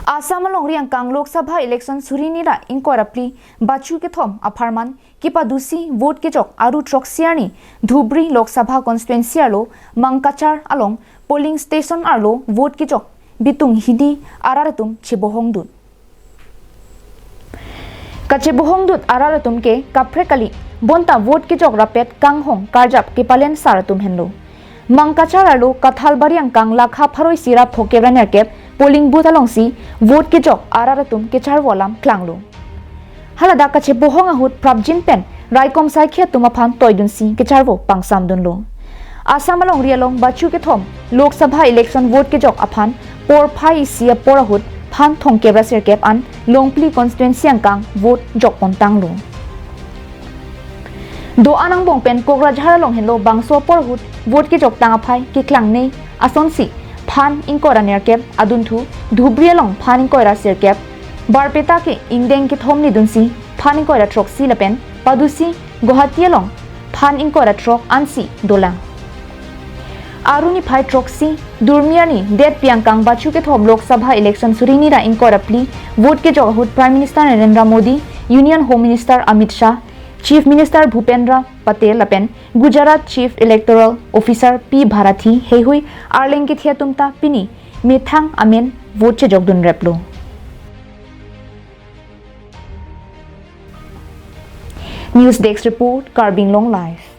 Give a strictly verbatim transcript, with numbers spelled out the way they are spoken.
Assam alongri angkang Lok Sabha election suri ni ra ingkoi ra phli bachu kethom apharman kepadusi vote kejok aru throksi arni Dhubri Lok Sabha constituency arlo Mangkachar along polling station arlo vote kejok bitung hini arat atum chebohong dun. Kachebohong dut arat atum ke kaprek kali bonta vote kejok rapet kanghong karjap kepalen sar atum henlo. Mangkachar arlo Kathalbari angkang lakha pharo isi ra phokep ra nerkep polling booth alongsi vote kejok arat atum kecharvo alam klanglo. Haladak kachebohong ahut prapjin pen raikom saikhi atum aphan toidunsi kecharvo pangsam dunlo. Assam alongri along bachu kethom Lok Sabha election vote kejok aphan porphai isi apor ahut phan thomkep ra sirkep an Longpli constituency angkang vote jokpon tanglo. Do-an angbong pen Kokrajhar along henlo bangso apor ahut vote kejok tang aphai keklang nei asonsi phan ingkoi ra nerkep adunthu, Dhubri along phan ingkoi ra sirkep, Barpeta ke ingdeng kethom ni dunsi phan ingkoi ra throksi lapen padusi Guwahati along phan ingkoi ra throk ansi dolang. Aru niphai throksi Durmi arni detpi angkang bachu kethom Lok Sabha election suri ni ra ingkoi ra phli vote kejok ahut Prime Minister Narendra Modi, Union Home Minister Amit Shah, Chief Minister Bhupendra Patel lapen Gujarat Chief Electoral Officer P Bharathi heihui arleng kethe atum ta pini methang amen vote chejok dunreplo. News Desk Report, Karbi Anglong Live.